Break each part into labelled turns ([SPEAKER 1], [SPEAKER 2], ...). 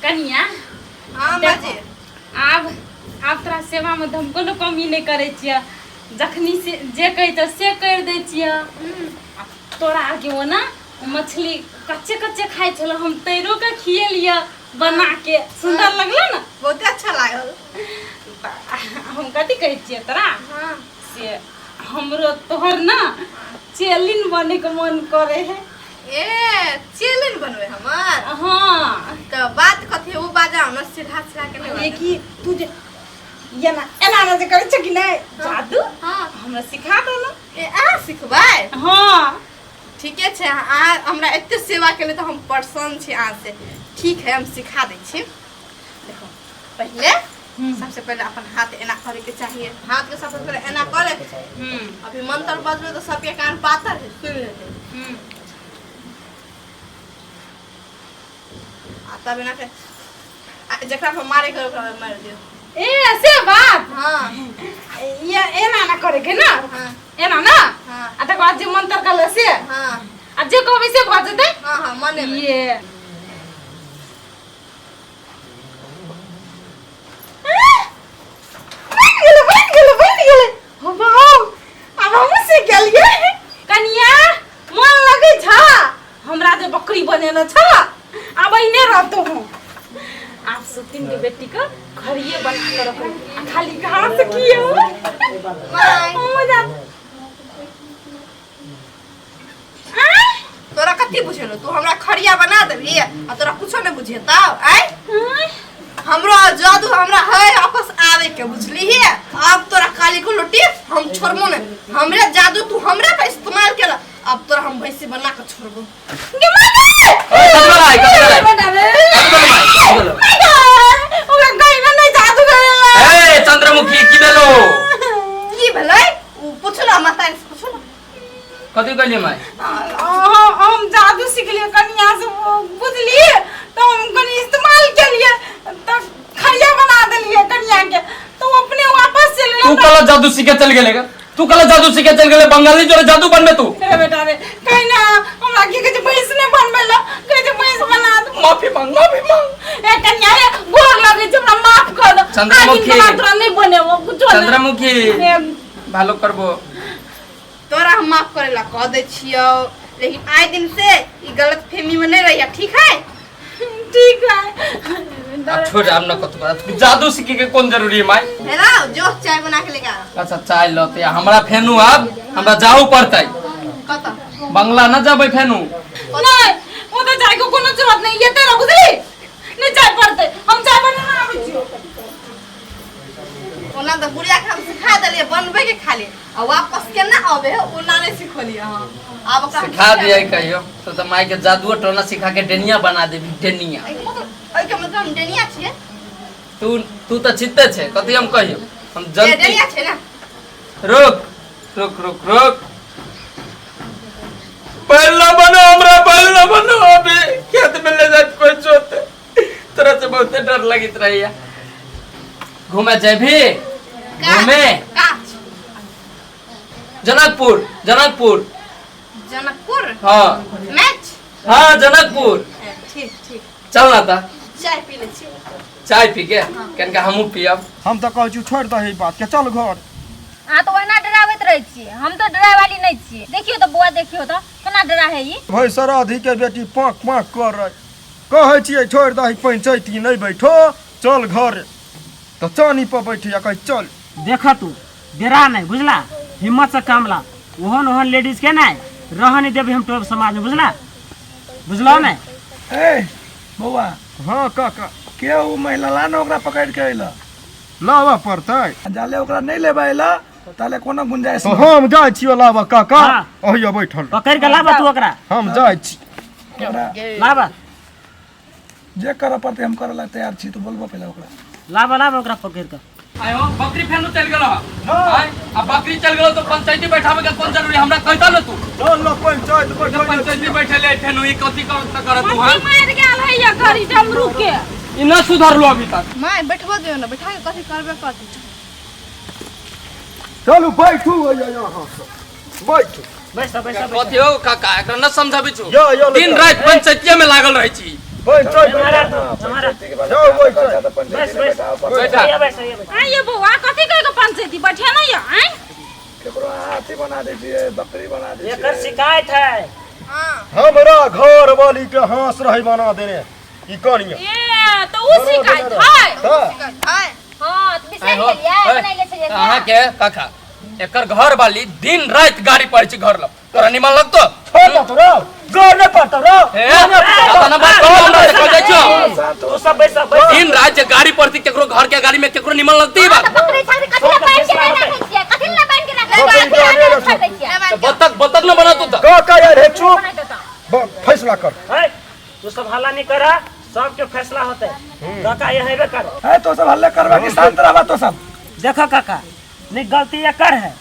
[SPEAKER 1] कनिया
[SPEAKER 2] हाँ
[SPEAKER 1] देखो,
[SPEAKER 2] बाजी
[SPEAKER 1] आब आब तोरा सेवामे तऽ हम कोनो कमी नहि करै छियै जखनी से जे कहै छौ से करि दै छियै आ तोरा आगे ओना मछली कच्चे कच्चे खाइ छलौ हम तैरो के खिएलियै बना के सुन्दर लगलो ने
[SPEAKER 2] बहुते अच्छा लागल
[SPEAKER 1] हम कथी कहै छियै तोरा
[SPEAKER 2] हाँ
[SPEAKER 1] से हमरो तोहर ना चेलिन बने के मन करे है
[SPEAKER 2] ए चेलिन बनबै हमर
[SPEAKER 1] हाँ
[SPEAKER 2] तऽ बात कथी ओ बाजा हमरा सीधा सीधा के नहीं
[SPEAKER 1] ये कि तू जे एना एना एना जे करै छै कि नहि जादू
[SPEAKER 2] हाँ
[SPEAKER 1] हमरा सिखा दो ना
[SPEAKER 2] ए अहाँ सिखबै
[SPEAKER 1] हाँ
[SPEAKER 2] ठीके छै अहाँ हमरा एते सेवा केलियै तऽ हम प्रसन्न छी अहाँ से ठीक है हम सिखा दै छी देखो पहिले सबसे पहिले अपन हाथ एना करे के चाहिए हाथ के सबसे पहिले एना करे अभी मंत्र बजबै तऽ सबके कान पातर है सुनि लेतै आ तब एना के आ जकरा पर मारे के ओकरा पर मारि दियौ
[SPEAKER 1] ए से बात
[SPEAKER 2] हाँ
[SPEAKER 1] ये एना ना करे के ना
[SPEAKER 2] हाँ
[SPEAKER 1] एना ना
[SPEAKER 2] हाँ
[SPEAKER 1] आ तकर बाद जे मंत्र कहल से
[SPEAKER 2] हाँ
[SPEAKER 1] आ जे कहबै से भऽ जेतै
[SPEAKER 2] हाँ हाँ मने में
[SPEAKER 1] ये बनि गेलै बनि गेलै बनि गेलै हो बाप आब हमहूँ सीख गेलियै कनिया मन लगै छ हमरा जे बकरी बनेने छ आब एहने रहतो हम आब सुतिन के बेटी के खरिए बना के रखबै आ खाली घास किए हो मजा
[SPEAKER 2] तोरा कथी बुझेलो तू हमरा खड़िया बना देबही आ तोरा कुछो नहीं बुझेतौ आय हमरो जादू हमरा है आपस आवे के बुझली है अब तोरा काली को लोटी हम छोड़बो नहीं हमरे जादू तू हमरे पे इस्तेमाल केला अब तोरा हम भैंसी बना के छोड़बो
[SPEAKER 1] गे माय
[SPEAKER 3] ओए, कथी भेलै? कथी भेलै? कथी भेलै, माय? कथी भेलै?
[SPEAKER 1] ओकरा कहिना नहि जादू करेला
[SPEAKER 3] ए चंद्रमुखी की भेलो
[SPEAKER 2] की भेलै उ पुछलो माता से पुछलो
[SPEAKER 3] कथी कहलियै माय
[SPEAKER 1] हम जादू सिखलियै कनिया से बुझलियै तऽ हम कनि इस्तेमाल केलियै तऽ खरिया बना देलियै कनिया के तऽ ओ अपने वापस चलि
[SPEAKER 3] तू
[SPEAKER 1] गेलै
[SPEAKER 3] कल जादू सीखे चल गेले गा तू कल जादू सीखे चल गेले बंगाली जोरे जादू बनबे तू
[SPEAKER 1] रे बेटा रे कहीं ना हमरा की कहै छै भैंस नहि बनबै लए कहै छै भैंस बना दे
[SPEAKER 3] माफी मांग माफी मांग
[SPEAKER 1] ए कनिया रे गोर लगै छै हमरा माफ कर दो
[SPEAKER 3] चंद्रमुखी।
[SPEAKER 1] आगिन बला तोरा नहि बनेबो कुछो नहि
[SPEAKER 3] चंद्रमुखी
[SPEAKER 1] ए,
[SPEAKER 3] भालो करबो
[SPEAKER 2] तोरा हम माफ करे ला कह दै छियौ लेकिन आइ दिन से ई गलत फहमी में नहीं रहिया ठीक है
[SPEAKER 1] ठीक है
[SPEAKER 3] अब छोड़ आब न कतु बात जादू सीखे के कोन जरूरी है माय
[SPEAKER 2] है ना जो चाय बना के लेके आ
[SPEAKER 3] अच्छा चाय लते हमरा फेनु आब हमरा जाऊ पड़तै
[SPEAKER 2] कत
[SPEAKER 3] बंगला न जाबै फेनु
[SPEAKER 1] नहीं वो तो जाए को कोनो जरूरत नहीं ये तेरा बुझली नहीं जाए पड़ते हम चाय बनाना आबै छियो
[SPEAKER 2] ओना तऽ बुढ़िया के हम सिखा देलियै बनबै के खाली आ वापस केना अबे है ओना नहि सिखलियै अहाँ आब ओकरा हम
[SPEAKER 3] सिखा दिया कहियो तो त माय के जादुओ टोना सिखा के डेनिया बना देबी डेनिया
[SPEAKER 2] एहिके मतलब एहिके मतलब हम डेनिया छियै
[SPEAKER 3] तू तू त चित्ते छे कथी हम कहियो हम
[SPEAKER 2] ए,
[SPEAKER 3] जल्दी
[SPEAKER 2] डेनिया छै ने
[SPEAKER 3] रुक रुक रुक रुक पहला बनो हमरा पहला बनो अभी खेत में ले जात कोई जोते तोरा से बहुते डर लगित रहिया घूमे जेबी घूमे
[SPEAKER 2] काच
[SPEAKER 3] जनकपुर जनकपुर
[SPEAKER 2] जनकपुर
[SPEAKER 3] हाँ
[SPEAKER 2] मैच
[SPEAKER 3] हाँ जनकपुर
[SPEAKER 2] ए, ठीक ठीक
[SPEAKER 3] चल ना ता
[SPEAKER 2] चाय पी लै छी
[SPEAKER 3] चाय पी के कनिका हमहूँ पियब
[SPEAKER 4] हम तऽ कहै छी छोड़ि दही बात के चल घर
[SPEAKER 5] अहाँ तऽ ओहिना डराबैत रहै छियै हम तऽ डराय वाली नहि छियै देखियौ तऽ बौआ देखियौ तऽ केना डरा है ई
[SPEAKER 4] भाई सराधी के बेटी पाँक पाँक कर कहै छियै छोड़ि दही पंचायती नहि बैठो चल घर तऽ चानी पर बैठी आ कहै चल
[SPEAKER 6] देख तू डेरा नहीं बुझला हिम्मत से काम ला ओहन ओहन लेडीज के नहीं रह नहीं देबे हम टोप समाज में बुझला बुझलो नहीं
[SPEAKER 7] ए बौआ
[SPEAKER 4] हाँ काका
[SPEAKER 7] के उ महिला ला ने ओकरा पकड़ के अइला
[SPEAKER 4] लाबऽ पड़तै
[SPEAKER 7] जाले ओकरा नहीं लेबे अइला ताले कोनो गुंजाइश
[SPEAKER 4] तऽ
[SPEAKER 7] नहीं
[SPEAKER 4] हम जाइ छियै लाबऽ काका
[SPEAKER 6] हाँ।
[SPEAKER 4] अहिया बैठल
[SPEAKER 6] पकड़ के लाबा तू ओकरा
[SPEAKER 4] हम जाइ छी
[SPEAKER 7] ओकरा
[SPEAKER 6] लाबा
[SPEAKER 7] जे करऽ पड़तै हम करऽ ला तैयार छी तू बोलबो पहिले ओकरा
[SPEAKER 6] लाबा लाबा ओकरा पकड़ के
[SPEAKER 3] आयो बकरी फेनु चल गेलो आय आ बकरी चल गेलो तो पंचायती बैठावे के कोन जरूरी हमरा कहता न तू
[SPEAKER 4] चल ल पंचायत बैठल
[SPEAKER 3] पंचायती बैठले फेनु ई कथी कर करत तू हां
[SPEAKER 1] मछली मारि गेल है या घड़ी डमरू के
[SPEAKER 3] ई न सुधरलो अभी तक
[SPEAKER 2] माय बैठबो दियौ ने बैठा के कथी करबे करतै
[SPEAKER 4] चलू बैठू अइया यहाँ से बैठू
[SPEAKER 6] बैस बैस बैस
[SPEAKER 3] कथी हो काका एकरा न समझाबै छु
[SPEAKER 4] यो, यो,
[SPEAKER 3] दिन राति पंचायतीये में लागल रहै छी
[SPEAKER 4] पंचायत
[SPEAKER 6] हमारा हमारा
[SPEAKER 7] पंचायती के
[SPEAKER 4] होइ छै।
[SPEAKER 7] तऽ पंचायती
[SPEAKER 6] बैस, बैस।
[SPEAKER 3] बैठा।
[SPEAKER 6] हैया बैस, हैया बैस।
[SPEAKER 1] आइ ये बौआ कथी कहि के पंचायती बैठे नहीं ये आइ
[SPEAKER 7] केकरो हाथी बना दै छियै, बकरी बना दै
[SPEAKER 6] एकर
[SPEAKER 7] छियै।
[SPEAKER 6] शिकायत है।
[SPEAKER 2] हाँ।
[SPEAKER 4] हमरा घर वाली के हाँस रही बना देने ई कनिया।
[SPEAKER 1] ए तो उ शिकायत है।
[SPEAKER 4] हाँ।
[SPEAKER 2] है।
[SPEAKER 5] हां त बिसरि
[SPEAKER 3] आइ हो,
[SPEAKER 5] गेलियै
[SPEAKER 3] ए,
[SPEAKER 5] बनैले छलियै से।
[SPEAKER 3] अहाँके काका एकर घर वाली दिन राति गाड़ी पड़ै छै घर लग, तोरा निमन लगतो?
[SPEAKER 4] छोड़ दो रो, घर नहीं पड़तो रो।
[SPEAKER 3] ए, अपना बात कहो, हमरा से कह जाइ छौ।
[SPEAKER 6] तू सब बैस, बैस।
[SPEAKER 3] दिन राति जे गाड़ी पड़ती केकरो घर के गाड़ी में, केकरो निमन लगती ई बात?
[SPEAKER 5] तऽ बकरी छागरी कथी लए बान्हि के नहि राखै छियै? कथी लए बान्हि के राखै छियै?
[SPEAKER 4] बकरी
[SPEAKER 5] कथी लए
[SPEAKER 4] के
[SPEAKER 5] छोड़ि दै छियै?
[SPEAKER 3] तऽ बत्तख बत्तख न बनातू तऽ
[SPEAKER 4] का का यार हे चुप
[SPEAKER 5] बनाइ देतौ।
[SPEAKER 4] फैसला कर।
[SPEAKER 6] है, तू सब हल्ला नहीं करा, सबके फैसला होते। काका ये हेबे कर।
[SPEAKER 7] है तो सब हल्ला करबा कि शांत रहबा तो सब?
[SPEAKER 6] देखो काका, नहीं गलती एकर है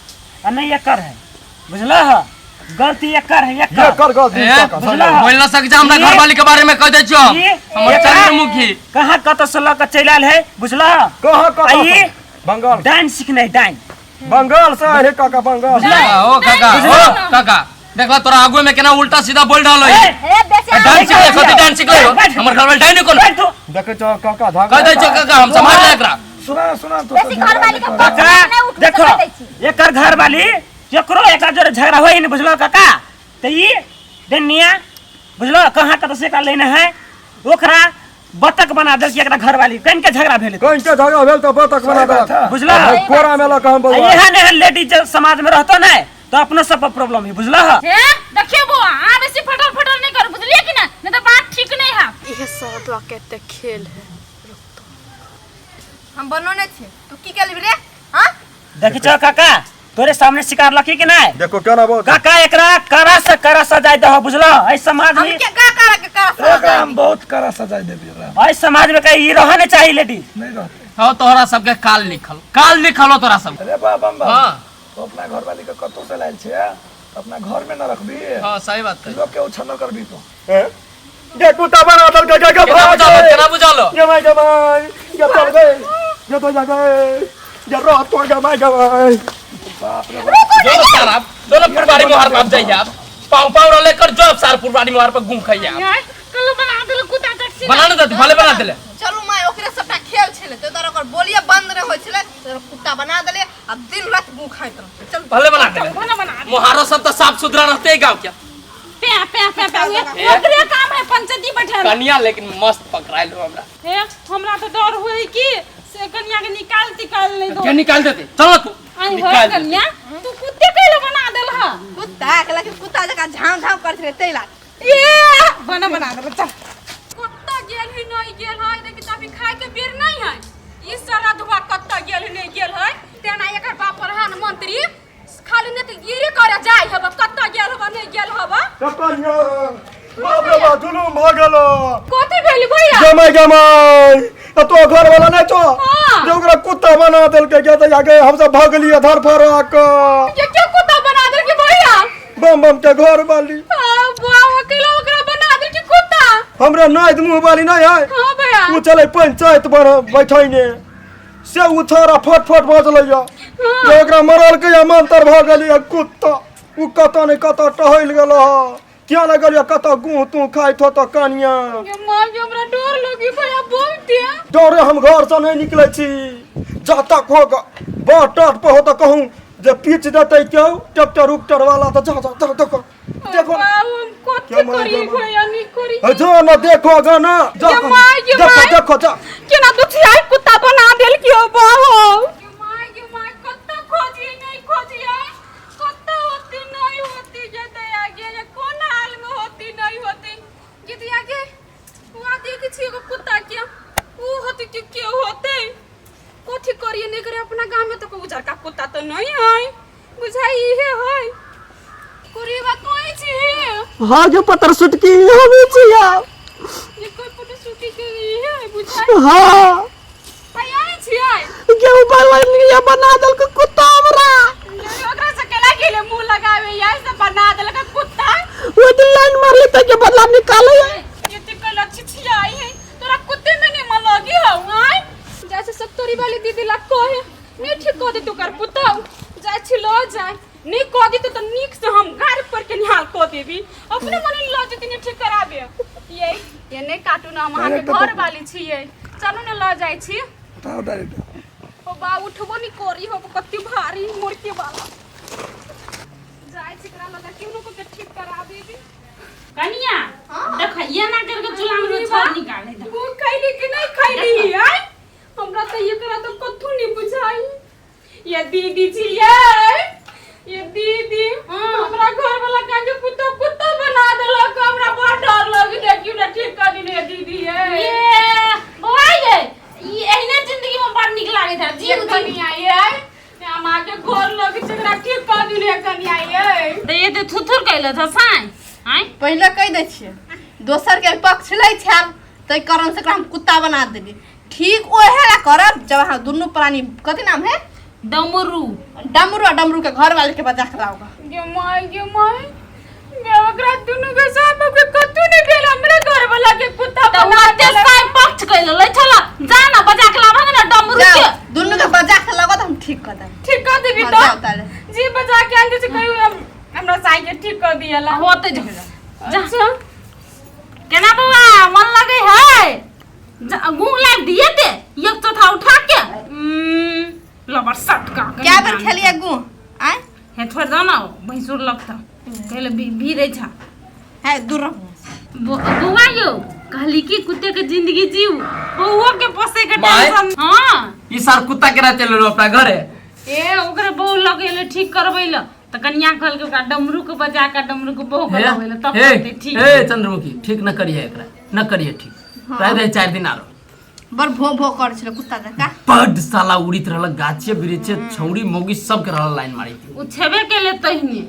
[SPEAKER 6] आ नहीं एकर है, बुझला है? गलती एकर है,
[SPEAKER 4] ये
[SPEAKER 6] एकर।
[SPEAKER 4] कर गलती
[SPEAKER 3] ए,
[SPEAKER 4] काका,
[SPEAKER 6] बुझला?
[SPEAKER 3] बोल न सक जा हमरा घर वाली के बारे में कह दै छौ।
[SPEAKER 6] ई-
[SPEAKER 3] हमर
[SPEAKER 6] एकरा
[SPEAKER 3] चंद्रमुखी
[SPEAKER 6] कहाँ कतऽ से लऽ कऽ चलि आयल है, बुझला?
[SPEAKER 4] कहाँ कहाँ
[SPEAKER 6] आ ई
[SPEAKER 4] से? बंगाल।
[SPEAKER 6] डाइन सीखने है, डाइन।
[SPEAKER 4] बंगाल से आए हे काका, बंगाल से।
[SPEAKER 3] ओ काका, ओ काका, देखला तोरा आगू में केना उल्टा सीधा बोल रहल है।
[SPEAKER 5] हे बेसी
[SPEAKER 3] डाइन सीखले, कथी डाइन सीखले हो? हमर घर वाली डाइन कोन
[SPEAKER 6] बैठ तू।
[SPEAKER 4] देखे छौ काका धागा।
[SPEAKER 3] कह दै छौ काका, हम सम्हार ले एकरा।
[SPEAKER 7] सुना सुना तो
[SPEAKER 5] बेसी घर वाली के
[SPEAKER 6] काका
[SPEAKER 5] नहि उठू तऽ
[SPEAKER 6] देखो
[SPEAKER 5] कहि दै छी।
[SPEAKER 6] एकर घर वाली केकरो एकर जोरे झगड़ा होय नहीं, बुझलो काका? तऽ ई डनिया बुझलो कहाँ कतऽ से एकरा लेने है, ओकरा बतख बना देलकै एकरा घर वाली, कनि के झगड़ा भेलै।
[SPEAKER 4] कहीं के झगड़ा भेल तऽ बतख बना देलक।
[SPEAKER 6] बुझलो?
[SPEAKER 4] कोरा में लऽ कऽ हम
[SPEAKER 6] आ
[SPEAKER 4] बौआ।
[SPEAKER 6] एहन एहन लेडीज जब समाज में रहतो नहीं तो अपनो सब पर प्रॉब्लम है, बुझलो?
[SPEAKER 1] हे देखियो बौआ, अहाँ बेसी फटल फटल नहीं करू, बुझलियै कि ना? नहीं तो बात ठीक नहीं है।
[SPEAKER 2] इहे सरदुआ के एते खेल है। रुक तो हम बनौने छी, तू की केलबी रे? हाँ।
[SPEAKER 6] देखी छौ काका, तोरे सामने शिकार लकी कि नहीं?
[SPEAKER 4] देखो केना बोल।
[SPEAKER 6] काका एकरा कड़ा से कड़ा सजाय दहो, बुझलो? एहि समाज
[SPEAKER 2] हम
[SPEAKER 6] में
[SPEAKER 2] के का करा के करा सजा
[SPEAKER 7] एकरा हम बहुत कड़ा सजाय देबी एकरा।
[SPEAKER 6] एहि समाज में कहीं ई रह नहीं चाहिए लेडीज।
[SPEAKER 7] नहीं रहते।
[SPEAKER 3] हाँ तोहरा सबके काल लिखल, काल लिखल हो तोरा सबके।
[SPEAKER 7] अरे बा बम बम।
[SPEAKER 3] हाँ।
[SPEAKER 7] तो अपना घर वाली के कतौ से लायल छे, अपना घर में न रखबी।
[SPEAKER 3] हाँ सही बात है।
[SPEAKER 7] लोग के उछन्न करबी तो।
[SPEAKER 4] गे कुत्ता बना दल के के
[SPEAKER 3] केना
[SPEAKER 4] भाग।
[SPEAKER 3] बुझालो, केना बुझालो?
[SPEAKER 4] गमाई गमाई गे चल गए, गे तो जा गए, गे रह तो गमाई गमाई।
[SPEAKER 3] जो सार आप दोनों पुरबारी मोहर पर आप जाइए, आप पाँव पाँव रहले कर जो आप सार पुरबारी मोहर पर गुम खाइए आप।
[SPEAKER 1] यार कल बना देल कुत्ता टैक्सी।
[SPEAKER 3] बना न देते, भले बना देले।
[SPEAKER 2] चलू माय, ओकरे सबटा खेल छलै तो तोरा ओकर बोलिए बंद नहीं होइ छलै, तोरा कुत्ता बना देले, अब दिन रात मुंह खाइत रहते। चल
[SPEAKER 3] भले बना देले।
[SPEAKER 1] बना बना दे।
[SPEAKER 3] मोहारो सब तो साफ सुथरा रहते हैं गांव के।
[SPEAKER 1] पे पे पे पे ओकरे काम है पंचायती बैठल।
[SPEAKER 3] कनिया लेकिन मस्त पकड़ाइल हो हमरा।
[SPEAKER 1] हे हमरा तो डर होई कि से कनिया के निकाल तिकाल नहीं दो।
[SPEAKER 3] क्या निकाल देते? चल तू।
[SPEAKER 1] आई हो
[SPEAKER 3] निकाल देते।
[SPEAKER 1] कनिया, तू कुत्ते कैले बना देल हा?
[SPEAKER 2] कुत्ता कहला कि कुत्ता जकाँ झाम झाम करैत रहै तै ला।
[SPEAKER 1] ए बना बना दे बच्चा। कत्ता गेल है नहीं गेल है, देखी अभी खाए के बेर नहीं है। ई सारा धुआ कत्ता गेल है नहीं गेल है, तेना एकर बाप प्रधानमंत्री खाली नहीं तो गिरे करे जाय हब, कत्ता गेल हब नहीं गेल हब।
[SPEAKER 4] कनिया बाप रे बाप जुलूम भऽ गेलो।
[SPEAKER 1] कथी भेल भैया?
[SPEAKER 4] गमाई गमाई आ तो घर वाला नहीं छौ
[SPEAKER 1] हाँ।
[SPEAKER 4] जे ओकरा कुत्ता बना देलकै गे तऽ आगे हम सब भगलियै धरफड़ा कऽ।
[SPEAKER 1] ये क्यों कुत्ता बना देलकै भैया?
[SPEAKER 4] बम बम के घर वाली।
[SPEAKER 1] हाँ, बुआ अकेला ओकरा बना देलकै कुत्ता।
[SPEAKER 4] हमरा नाइद मुँह वाली नहीं है।
[SPEAKER 1] हाँ भैया।
[SPEAKER 4] उ चलै पंचायत पर बैठैने से उ छोरा फट फट बजलैया जे ओकरा मरलकै या मंतर भऽ गेलै कुत्ता। उ कतऽ नहि कतऽ टहलि गेल ह, किया नहि गेलियै कतऽ गुह तू खाइत हो तऽ कनिया।
[SPEAKER 1] ये माँ के हमरा डर लगी भैया बहुते।
[SPEAKER 4] डरे हम घर से नहीं निकलै छी जा तक हो बाट टाट पर हो तऽ कहूँ जे पीच देतै केओ ट्रैक्टर उक्टर वाला तऽ जा जा जा देखो देखो।
[SPEAKER 1] बाबू हम कथी
[SPEAKER 4] क्या मार
[SPEAKER 1] करी
[SPEAKER 4] गया?
[SPEAKER 1] भैया नहीं करी।
[SPEAKER 4] ए, जो न देखो गा ना जा
[SPEAKER 1] ये माय, ये
[SPEAKER 4] देखो
[SPEAKER 1] my.
[SPEAKER 4] देखो जा।
[SPEAKER 1] केना दुखियाई कुत्ता बना देल क्यों बाबू? ये my, ये my, कत्ता खोजिए नहीं खोजिए, कत्ता होती नहीं होती, ये दया गे, ये कोन हाल में होती नहीं होती, ये दया गे, वहाँ देख छी एगो कुत्ता के, ऊ होती कि के होते, कथी करिए नहीं करिए। अपना गांव में तो कोई उजरका कुत्ता तो नहीं है, बुझाई इहे है। कुरीबा कोई छी?
[SPEAKER 4] हाँ जो पत्थर सुटकी हमें चाहिए।
[SPEAKER 1] ये कोई पत्थर सुटकी के इहे है बुझाई।
[SPEAKER 4] हाँ।
[SPEAKER 1] भाई आई छी आई।
[SPEAKER 4] गेहूं बाला ये बना दल के कुत्ता हमरा।
[SPEAKER 1] ओकरा से केला गेले मुंह लगावे या से बना देलक कुत्ता।
[SPEAKER 4] वो दिन लाइन मार लेता के बदला निकाले।
[SPEAKER 1] ये ते कल अच्छी छी आई है, तोरा कुत्ते में नहीं मन लगी हो आई। जैसे सत्तरी वाली दीदी ला कहे नहीं ठीक कर दे तू कर पुता, जाय छी ल जाय नहीं कह दी तो नीक से हम गाड़ पर के निहाल कह देबी, अपने मने ल जती नहीं ठीक कराबे। ये ये नहीं काटू ना, हम अहाँ के घर वाली छियै। चलू ने लऽ जाइ छी।
[SPEAKER 7] उठाओ डायरेक्ट।
[SPEAKER 1] ओ बा, उठबो नहीं करी हो, कत्ती भारी मुर्के वाला। जाइ छी एकरा लगा केहनो को के ठीक करा देबी। कनिया देख, ये ना करके चूल्हा में से छर निकाले दे। वो खैली कि नहीं खैली? आय, हमरा त एकरा त कथू नहीं बुझाई। ये दीदी जी, ये दीदी, हमरा घर वाला काहे कुत्ता कुत्ता बना देलक? हमरा बड़ डर लगी। देखियो ना, ठीक कर दिले दीदी। ये ये बौआ, ये ई एहने जिंदगी में बड़ नीक लागैत है। जी कनिया, ये हम आके गोर लगे छै, एकरा ठीक कर दिले कनिया। ये त ये त थुथुर कैले छ साई आय।
[SPEAKER 2] पहिले कहि दै छियै, दोसर के पक्ष लै छाल, ताहि कारण से एकरा हम कुत्ता बना देली। ठीक ओहे ला करब जब अहाँ दुनू प्राणी, कथी नाम है?
[SPEAKER 1] डमरू।
[SPEAKER 2] डमरू आ डमरू के घर वाले के बजा के लाओगा।
[SPEAKER 1] गे माय, गे माय गे, ओकरा दुनू के साथ ओकरा कतू नहीं भेल, हमरे घर वाला के कुत्ता बना ओते साई पक्ष कैले लै छला। जा ना, बजा के लाबा ना डमरू के।
[SPEAKER 2] जाओ, दुनू के बजा के लाओगा तो हम ठीक कर देब।
[SPEAKER 1] ठीक कर देबी?
[SPEAKER 2] हाँ,
[SPEAKER 1] तो
[SPEAKER 2] जाओ ताले।
[SPEAKER 1] जी, बजा के आन दे छै, कहियो हमरा साई के ठीक कर दियला होते। जा जा। केना बौआ, मन लगे है? गुह लाग दिए ते एक चौथा उठा के लबर सटका के।
[SPEAKER 2] क्या बेर खेलिए गु आय?
[SPEAKER 1] हे, छोड़ दो ना, भैंसुर लगता कहले भी रही छा।
[SPEAKER 2] है, दूर रहो।
[SPEAKER 1] बौआ यो, कहली कि कुत्ते के जिंदगी जीव, बौआ के पोसे के
[SPEAKER 3] माय।
[SPEAKER 1] टेंशन। हाँ।
[SPEAKER 3] ई सार कुत्ता के रहते लो अपना घरे।
[SPEAKER 1] ए, ओकरे बहू लगेले ठीक करबै ल, त कनिया कहलकै ओकरा डमरू के बजा के डमरू के बहू के
[SPEAKER 3] हे
[SPEAKER 1] लगेले तब
[SPEAKER 3] हे
[SPEAKER 1] करतै ठीक।
[SPEAKER 3] हे चंद्रमुखी, ठीक न करिए एकरा, न करिए ठीक। रह दे 4 दिन आरो।
[SPEAKER 2] बड़ भो भो कर छले कुत्ता जका।
[SPEAKER 3] बड साला उड़ित रहल गाछे वृक्षे, छौड़ी मौगी सबके रहल लाइन मारी।
[SPEAKER 1] ओ छेबे केले तहिने।